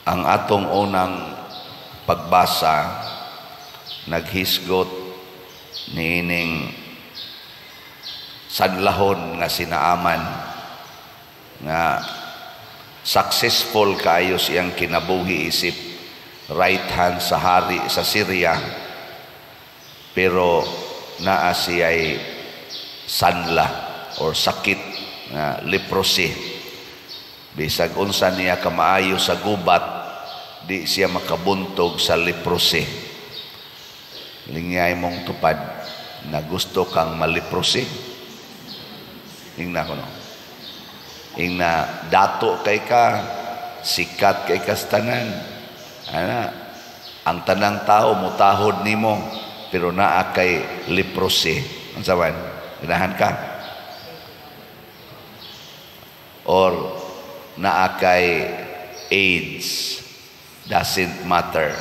Ang atong unang pagbasa naghisgot niining sanlahon nga si Naaman nga successful kaayo siyang kinabuhi isip right hand sa hari sa Syria, pero naa siya'y sanla or sakit nga leprosy. Bisag unsa niya kamaayo sa gubat, di siya makabuntog sa leprosy. Lingyay mong tupad na gusto kang maleprosy. Ingna ko, no? Ingna dato kay ka, sikat kay kastanan. Ana, ang tanang tao mutahod nimo, pero naa kay leprosy. Unsa man? Ganahan ka? Or naa kay AIDS, doesn't matter.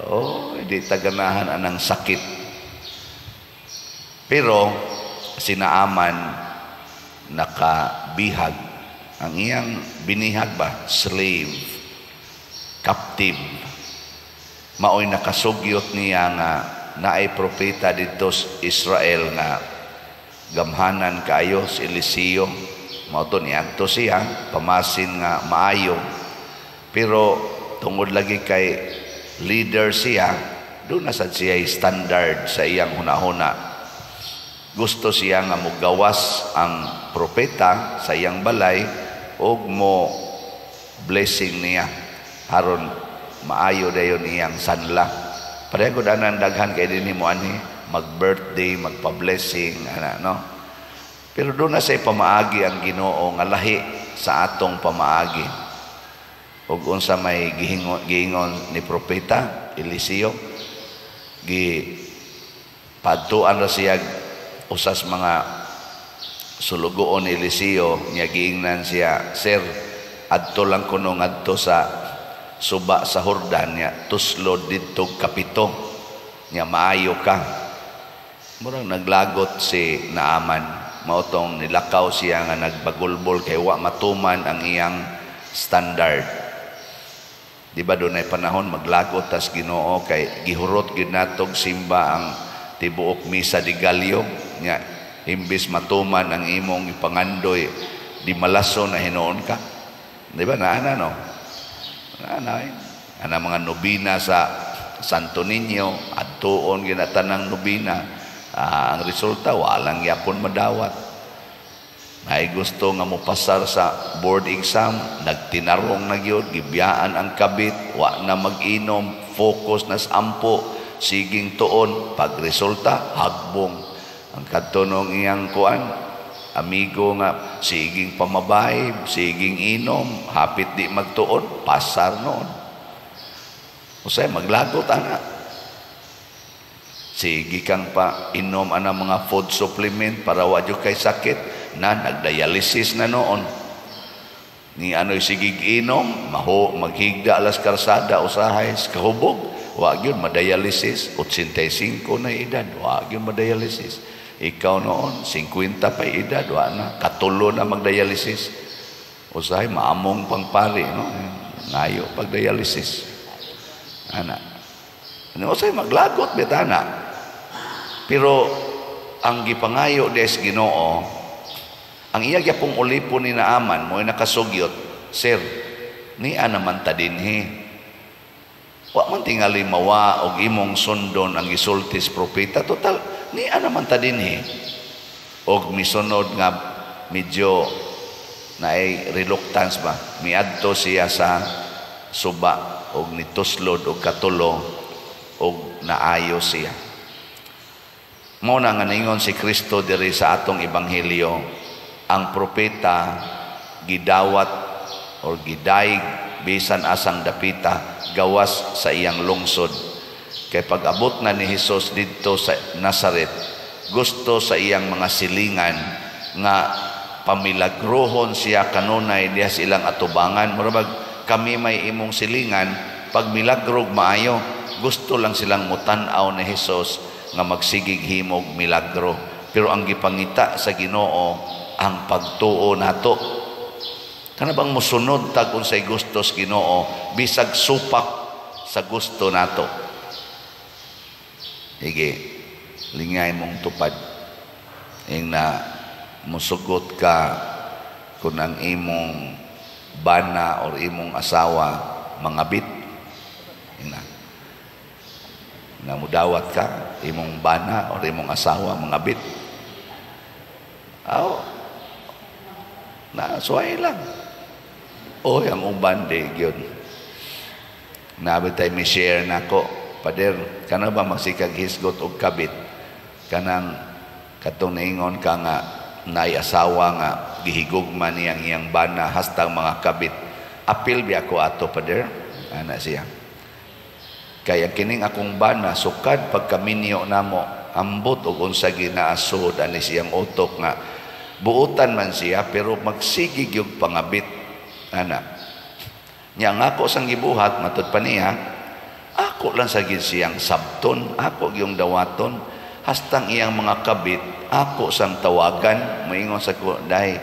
Oh, hindi taganahan anang sakit. Pero si Naaman nakabihag. Ang iyang binihag ba? Slave. Captive. Maoy nakasugyot niya nga naay propeta didto sa Israel nga gamhanan kaayo, si Eliseo. Mao to niadto siya, pamasin nga maayo. Pero tungod lagi kay leader siya, doon na sad siya standard sa iyang hunahuna. Gusto siya nga mugawas ang propeta sa iyang balay og mo blessing niya aron maayo dayon iyang sanla. Pareho gud anan daghan kay dinhi mo ani mag-birthday, magpa-blessing ana, no? Pero doon na say pamaagi ang Ginoo nga lahi sa atong pamaagi. Ug unsa may giingon ni propeta Eliseo, gi padtuan ra siya usas mga sulugoon ni Eliseo niya. Giingnan siya, "Sir, adto lang kuno ngadto sa suba sa Jordan niya, tuslod didto kapito niya, maayo ka." Murang naglagot si Naaman. Mao tong nilakaw siya nga nagbagulbol kay wa matuman ang iyang standard. Di ba dunay panahon maglagot tas Ginoo kay gihurot gyud natog simba ang tibuok Misa de Gallo nya, imbis matuman ang imong ipangandoy, di malaso na hinuon ka? Di ba naana, no? Naana eh. Ana mga nobina sa Santo Niño, adtuon ginatanang nobina. Ang resulta, walang yapon madawat. May gusto nga mopasar sa board exam, nagtinarong na gyud, gibiyaan ang kabit, wa na mag-inom, focus na sa ampo, siging tuon, pag resulta, hagbong. Ang kadto nung iyang kuan, amigo nga siging pamabay, siging inom, hapit di magtuon, pasar noon. Usay maglagot ana. Sige kang pa inom ana mga food supplement para wa kay sakit na nagdialysis na noon. Ni ano'y sigig inom, maho maghigda alas karsada usahay kahubog, wa gyud madialysis, 85 na edad, wa gyud madialysis. Ikaw noon, 50 pa edad, wa na, katulo na magdialysis. Usahay maamong pangpari, no? Ngayo pagdialysis. Ana. Ano usahay maglagot bitana. Pero ang gipangayo des Ginoo, ang iya gyapong ulipon ni Naaman mo'y nakasugyot, "Sir, niya naman ta dinhi. Wa man tingali mawa og imong sundon ang gisultis propeta. Total, niya naman ta dinhi." Og misunod nga medyo naay reluctance ba, miadto siya sa suba og nituslod og katulo og naayo siya. Mao na nga ningon si Kristo diri sa atong ebanghelyo, ang propeta gidawat or gidayeg bisan asang dapita gawas sa iyang lungsod. Kay pag-abot na ni Hesus didto sa Nazaret, gusto sa iyang mga silingan nga pamilagrohon siya kanunay diha sa ilang atubangan. Murag kami may imong silingan, pag milagrog maayo, gusto lang silang mutan-aw ni Hesus nga magsigig himog milagro. Pero ang gipangita sa Ginoo ang pagtuo nato. Kana bang mosunod tag unsay gusto sa Ginoo bisag supak sa gusto nato. Sige, lingay mong tupad. Ing na musugot ka kung ang imong bana or imong asawa mangabit. Ing na namudawat ka imong bana or imong asawa mangabit. Aw, na suway lang. Oy, ang uban di gyud. Nabi tay mi share nako, "Pader, kana ba magsikag hisgot og kabit? Kanang katong naingon ka nga naay asawa nga gihigugma niyang iyang bana hastang mga kabit. Apil bi ako ato, Pader?" Ana siya. "Kaya kining akong bana, sukad pagkaminyo namo, ambot og unsa ginaasod ani siyang utok nga buutan man siya pero magsige gyud pangabit, ana. Nya ang ako sang gibuhat," matud pa niya, "ako lang sa gid siyang sabton, ako gyung dawaton hastang iyang mga kabit ako sang tawagan." Moingon sa ko, "Day,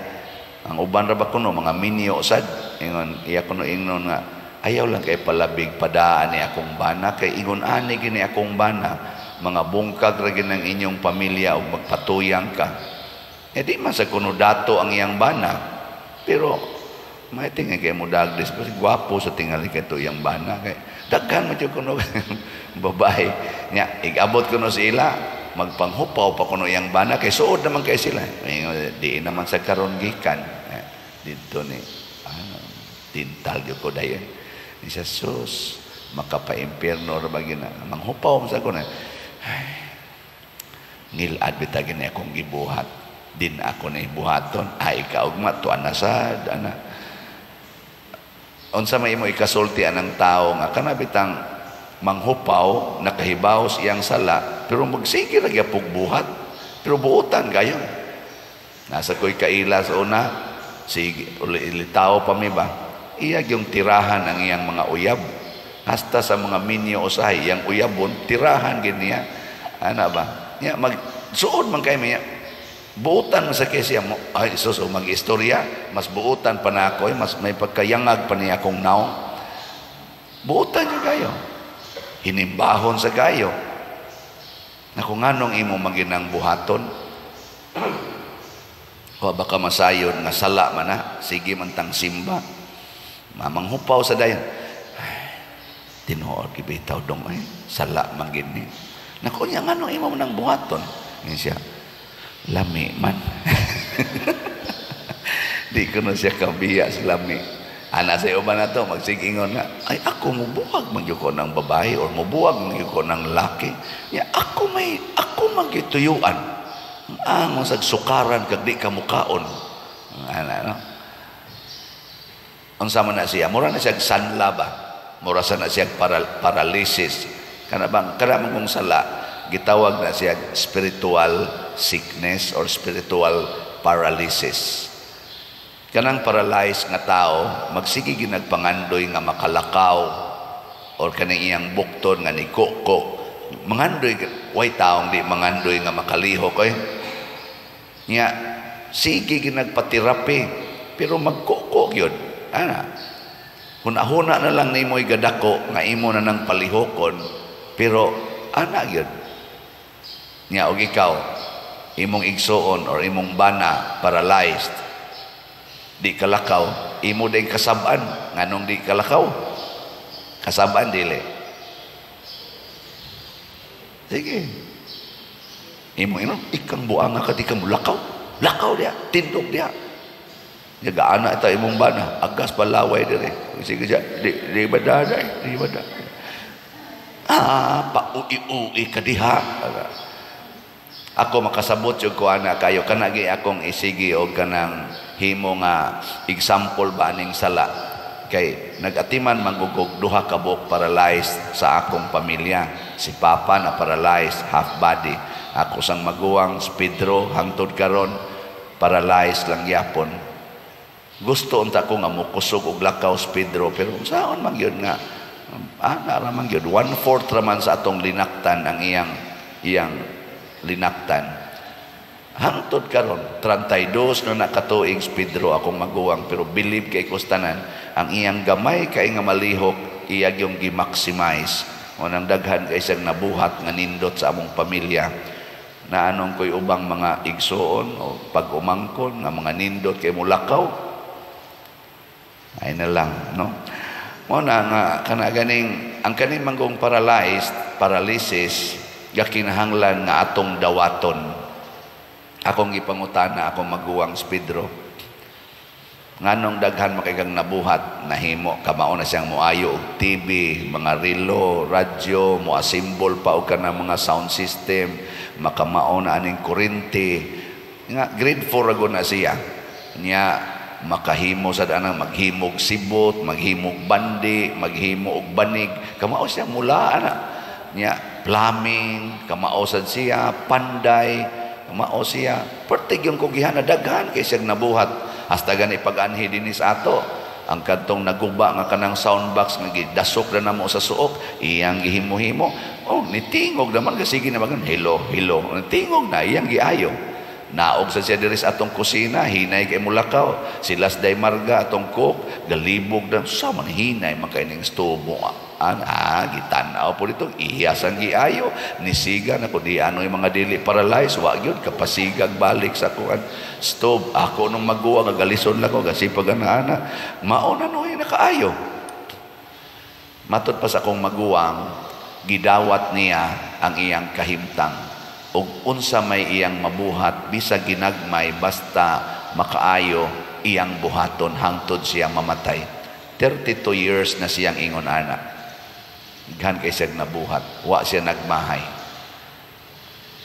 ang uban ra ba kuno mga minyo sad?" Ingon iya kuno, ingnon nga ayaw lang kay palabig padaan ni akong bana kay ingon ani gini akong bana, mga bungkag ra gid ng inyong pamilya ug magpatuyang ka." Eh di man sa kuno dato ang iyang bana, pero may tingin kay mo daglis kasi gwapo sa tingali kay to iyang bana, kay daghan man jud kuno babae nya igabot kuno sa ila, magpanghupaw pa kuno iyang bana kay suod naman kay sila. Di naman sa karon gikan eh, didto ni tintal gyud ko dayon ni siya, sus, makapa-impierno ra ba gina manghupaw sa ko na. Ay, ngilad bitaw gini akong gibuhat, din ako na ibuhaton ay kaugma tuan na sad ana. Unsa may imo ikasulti anang tao nga kana bitang manghupaw, nakahibaw sa iyang sala, pero magsige ra gyapog buhat, pero buotan kayo? Nasa ko'y kaila sa una, sige ilitaw pa mi ba, iya yung tirahan ang iyang mga uyab hasta sa mga minyo usahay, iyang uyabon tirahan gid niya, ana ba? Nya mag suod man kay miya, buutan man sa kay siya mo. Ay sus, oh, mag-istorya mas buutan pa na ako eh, mas may pagkayangag pa niya akong naong. Buutan niyo kayo, hinimbahon sa kayo na kung anong imo maginang buhaton. O baka masayod nga sala man na, sige man tang simba, mamanghupaw sa dayon. Ay, tinuod gibitaw dong ay sala man gid ni. Naku nya, nganong imo nang buhaton? Ingon siya, "Lami man." Di ko na siya kabiya sa lami. Ana sa uban na to, magsigingon nga, "Ay ako mubuwag man gyud ko ng babae or mubuwag man gyud ko ng laki. Ya, ako may, ako magituyuan. Ang sag sukaran kag di ka mukaon." Ana, no? Unsa man na siya? Mura na siya sanla ba? Mura sa na siya paralysis. Kana bang, kana man kung sala, gitawag na siya spiritual sickness or spiritual paralysis. Kanang paralyzed nga tao, magsige ginagpangandoy nga makalakaw or kaning iyang bukton nga ni ko. Mangandoy, way taong di mangandoy nga makalihok eh. Nya, sige ginagpatirapi, pero magkuko yun. Ana, hunahuna na lang nimo gadako nga imo na nang palihokon, pero ana yun. Nya, og ikaw, imong igsuon or imong bana paralyzed, di kalakaw, imo din kasab-an nganong di kalakaw? Kasab-an dili? Sige, imo ino ikang buanga ka, di ka mulakaw, lakaw dia, tindog dia. Gaana ita imong bana, agas palaway dire. Sige siya, di di badaday, di bada. Ah, paui-ui ka diha. Ako makasabot jud ko ana kayo, kana gi akong isigi og kanang himo nga example ba aning sala, kay nagatiman mangugog duha ka buok paralyzed sa akong pamilya. Si papa na paralyzed half body, ako sang maguwang si Pedro hangtod karon paralyzed lang gyapon. Gusto unta ko nga mokusog og lakaw si Pedro, pero saon man gyud nga ana ra man gyud, 1/4 ra man sa atong linaktan ang iyang iyang linaktan. Hangtod karon, 32 na nakatuig si Pedro, akong maguwang, pero believe kay kustanan ang iyang gamay kay nga malihok, iya yung gi-maximize. O nang daghan kay siyang nabuhat nga nindot sa among pamilya. Na anong ko'y ubang mga igsuon o pag-umangkon nga mga nindot kay mulakaw. Ay na lang, no? Mo na nga kana ganing ang kaning manggong paralyzed, paralysis, gakinahanglan nga atong dawaton. Akong gipangutana akong maguwang si Pedro, nganong daghan makaigang nabuhat, nahimo kamao na siyang moayo og TV, mga relo, radyo, mo-assemble pa og kanang mga sound system, makamao na aning kuryente nga grade 4 ago na siya niya, makahimo sa anang maghimog sibot, maghimog bandi, maghimo og banig, kamao siya mula ana niya, plumbing kamao sad siya, panday kamao siya, pertig yung kugihana, daghan kay siyang nabuhat. Hasta gani pag-anhi dinhi sa ato, ang kadtong naguba nga kanang sound box nga gidasok na namo sa suok, iyang gihimo-himo. Oh, nitingog naman kasi sige na magan, hello, hello. Nitingog na iyang giayo. Naog sa siya diri sa atong kusina, hinay kay mulakaw. Sila sa Marga atong cook, galibog na sa man hinay man kay ning stobo. An gitan-aw po dito, iyas ang giayo, nisiga na ko di ano yung mga dili paralyzed, wa gyud kapasigag balik sa kuan stove. Ako nung maguwa nga galison lang ko gasipag ana ana, mao na no nakaayo. Matod pa sa akong maguwang, gidawat niya ang iyang kahimtang ug unsa may iyang mabuhat, bisag ginagmay, basta makaayo, iyang buhaton hangtod siya mamatay. 32 years na siyang ingon ana. Gan kay siya nabuhat, wa siya nagmahay.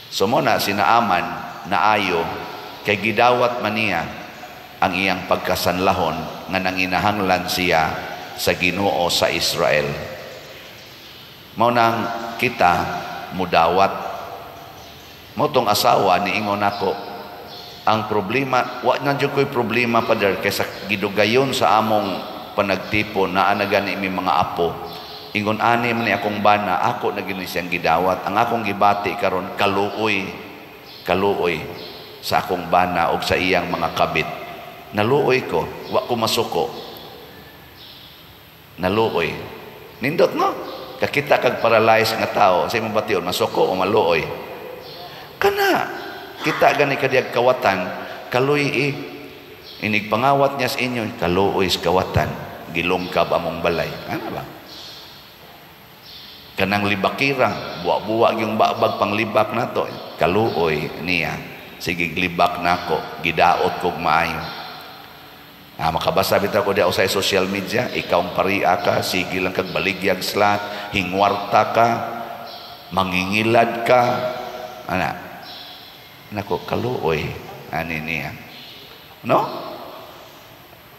So mo na sinaaman naayo kay gidawat man niya ang iyang pagkasanlahon nga nanginahanglan siya sa Ginoo sa Israel. Mao nang kita mudawat. Mo tong asawa ni ingon nako, ang problema, wa na jud ko'y problema, Pader, kaysa gidugayon sa among panagtipon naa na gani mi mga apo. Ingon ani man ni akong bana, ako na gini siyang gidawat. Ang akong gibati karon, kaluoy, kaluoy sa akong bana og sa iyang mga kabit. Naluoy ko, wa ko masuko. Naluoy. Nindot, no? Kakita kag paralyzed nga tao, sa imong bation, masuko o maluoy? Kana, kita gani kadiyag kawatan, kaluoy eh. Inig pangawat niya sa inyo, kaluoy sa kawatan, gilungkab among balay. Ano ba? Kanang libakira, buwa-buwa yung babag panglibak nato, kaluoy niya. Sige, libak nako, gidaot kog maayo. Ah, makabasa bitaw ko di sa social media, ikaw ang paria ka, sige lang kag baligyag slat, hingwarta ka, mangingilad ka, ana. Nako, kaluoy ani niya. No?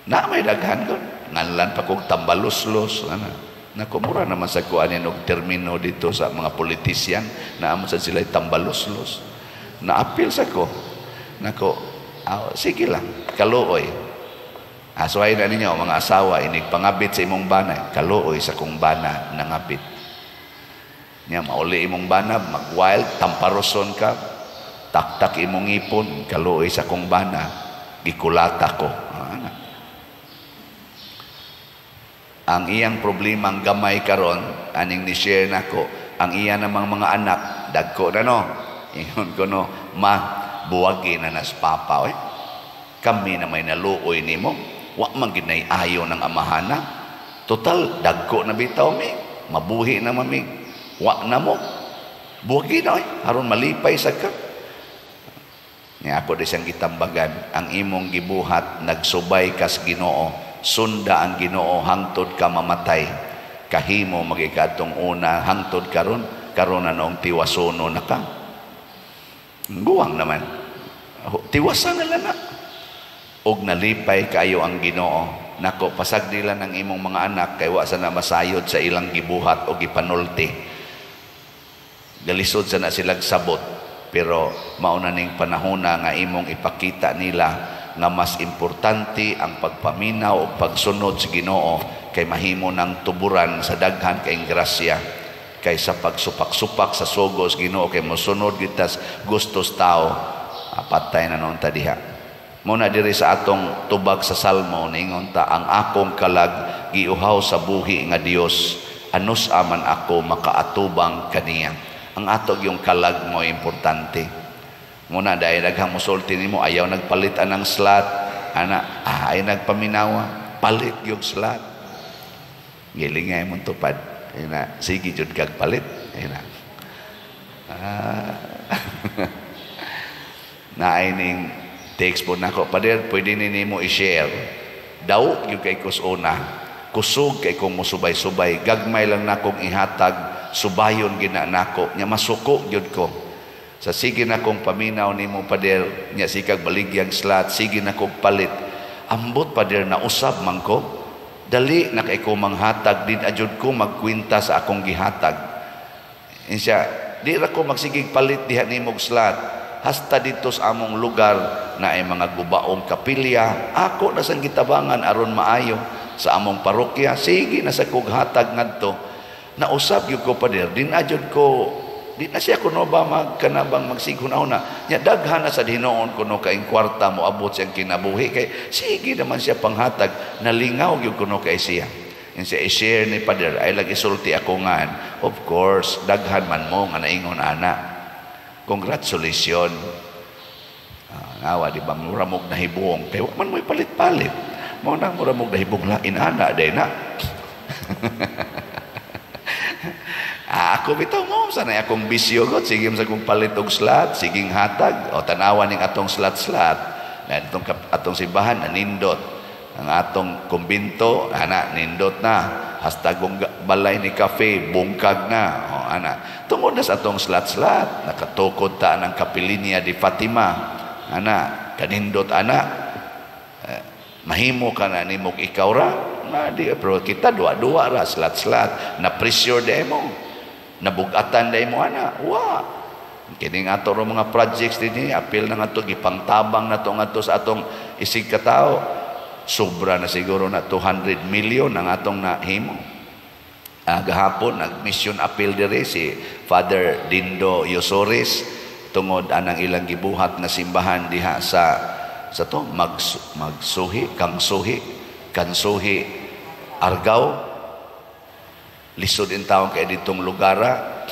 Na may daghan ko. Nganlan pa kog tambaluslos, ana. Nako, mura naman sa kuanin og termino dito sa mga politisyan na amo sa sila tambaluslos. Naapil sa ko. Nako, sige lang, kaluoy. Asuhay na ninyo, mga asawa, inig pangabit sa imong bana, kaluoy sa kong bana nangabit. Nya mauli imong bana, mag-wild, tamparoson ka, taktak imong ipon, kaluoy sa kong bana, gikulata ko. Ana. Ang iyang problema ang gamay karon, aning ni-share nako, ang iya namang mga anak, dagko na no. Ingon ko no, ma, buwagi na nas papa, oy. Kami na may naluoy nimo, wa man gid nay ayo ng amahana. Total, dagko na bitaw mi, mabuhi na mami, wa na mo. Buwagi na oy, aron malipay sa ka. Nya ako di siyang gitambagan, ang imong gibuhat nagsubay kas Ginoo, sunda ang Ginoo hangtod ka mamatay. Kahimo magikadtong una hangtod karon, karon na noong tiwasono na ka. Guwang naman. Tiwasan na lang na. Og nalipay kayo ang Ginoo. Nako, pasagdi lang ang imong mga anak kay wa sana masayod sa ilang gibuhat o gipanulti. Galisod sana silag sabot, pero mauna ning panahona nga imong ipakita nila nga mas importante ang pagpaminaw o pagsunod sa Ginoo kay mahimo ng tuburan sa daghan kay grasya kaysa pagsupak-supak sa sugos Ginoo kay mosunod gitas gustos tao. Patay na noon ta diha. Muna diri sa atong tubag sa Salmo, niingon ta, "Ang akong kalag giuhaw sa buhi nga Dios, anus aman ako makaatubang kaniya." Ang ato yung kalag mo importante. Muna dahil daghang musulti nimo, ayaw nagpalit anang slot, ana, ay nagpaminawa, palit yung slot. Gilingay mo tupad. Ina, sige jud kag palit. Ina. Ah. Naay ning text po nako, "Pader, pwede ni nimo i-share." Daw gyud kay kus una. Kusog kay kong musubay-subay, gagmay lang nakong ihatag, subayon gina nako, nya masuko gyud ko. Sa sige na kong paminaw nimo, pader, nya sikag baligyang slot, sige na kong palit. Ambot, pader, na usab man ko. Dali na kay ko manghatag, din ajud ko magkwenta sa akong gihatag. Insya, di ra ko magsigig palit diha nimog slot. Hasta dito sa among lugar na ay mga gubaong kapilya, ako na sang gitabangan aron maayo sa among parokya, sige na sa kog hatag ngadto. Nausab gyud ko, pader, din ajud ko, di na siya kuno ba magkanabang magsighuna-una. Nya daghan na sa hinuon kuno kaing kwarta mo abot siyang kinabuhi kay sige naman siya panghatag, nalingaw gyud kuno kay siya. Yung siya i-share ni pader, ay lagi isulti ako ngan. Of course, daghan man mo nga naingon ana. Congratulations. Ngawa, di ba, mura mog nahibuong. Kaya man mo'y palit-palit. Mo na mura mog nahibong lain ana, day na. Ako bitaw mo, sanay akong bisyo god. Sige sa kong palit og slot, siging hatag. O tanawan ning atong slot-slot. Na itong atong simbahan, nanindot. Ang atong kumbinto, ana, nindot na. Hasta kong balay ni cafe, bungkag na. O, ana. Tungod na sa atong slot-slot, nakatukod ta ng Kapilinya di Fatima. Ana, kanindot ana. Mahimo ka na nimog ikaw ra. Na, di, pero kita duwa-duwa ra, slot-slot. Na pressure di mo. Nabugatan di mo, ana. Wa. Kining ato ro mga projects dinhi, apil na nga to, gipangtabang na to ngadto sa atong isig katao. Sobra na siguro na 200 million ang atong nahimo. Gahapon nag-mission appeal diri si Father Dindo Yosores tungod anang ilang gibuhat nga simbahan diha sa to magsuhi kangsuhi kansuhi Argao. Lisod in taon kay ditong lugara,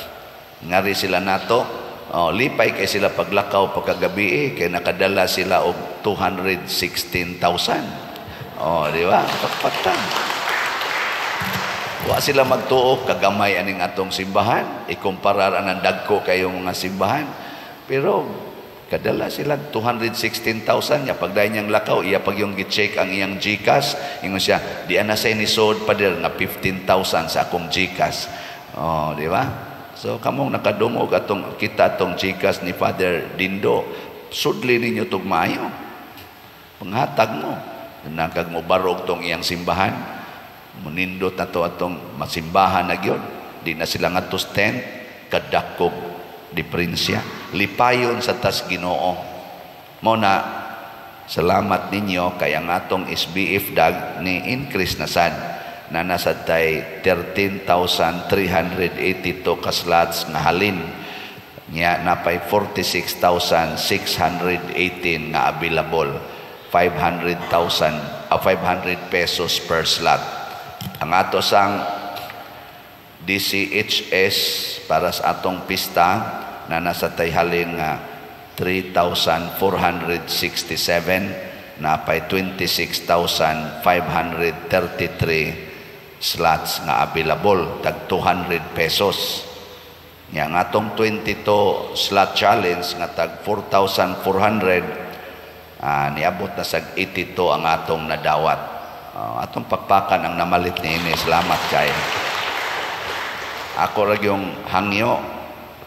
ngari sila nato. Oh, lipay kay sila paglakaw pagkagabi kay nakadala sila og 216,000. Oh, di ba? Pakpaktan. Wa sila magtuo kagamay aning atong simbahan, ikumparar anang dagko kayong mga simbahan. Pero kadala sila 216,000 nya pagdayon niyang lakaw, iya pag yung gi-check ang iyang GCash, ingon siya, di ana say ni sod pader nga 15,000 sa akong GCash. Oh, di ba? So kamong nakadungog atong kita atong GCash ni Father Dindo, sudli ninyo tug maayo. Panghatag mo. Nagkag mo barog tong iyang simbahan, munindot na to atong masimbahan na gyud. Di na sila ngadto sa tent, kadakog diferensya. Lipayon sa tas Ginoo. Mo na salamat ninyo kay ang atong SBF dag ni increase na sad na nasa tay 13,382 ka slots nga halin nya napay 46,618 nga available. 500,000 500 pesos per slot. Ang ato sang DCHS para sa atong pista na nasa tayhalin nga 3,467 na pay 26,533 slots nga available, tag 200 pesos. Nya ang atong 22 slot challenge nga tag 4,400, niabot na sa 82 ang atong nadawat. Atong pakpakan ang namalit ni ini. Salamat kay. Ako ra yung hangyo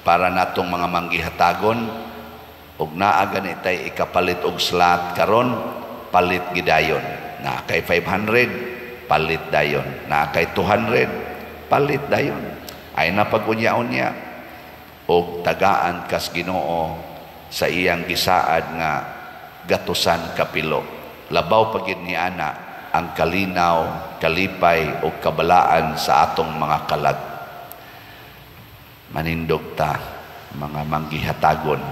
para natong mga manggihatagon ug naa gani tay ikapalit og slot karon, palit gidayon. Na kay 500, palit dayon. Na kay 200, palit dayon. Ay napag-unya-unya og tagaan kas Ginoo sa iyang gisaad nga gatusan kapilo. Labaw pagid ni ana ang kalinaw, kalipay o kabalaan sa atong mga kalag. Manindog ta mga manggihatagon.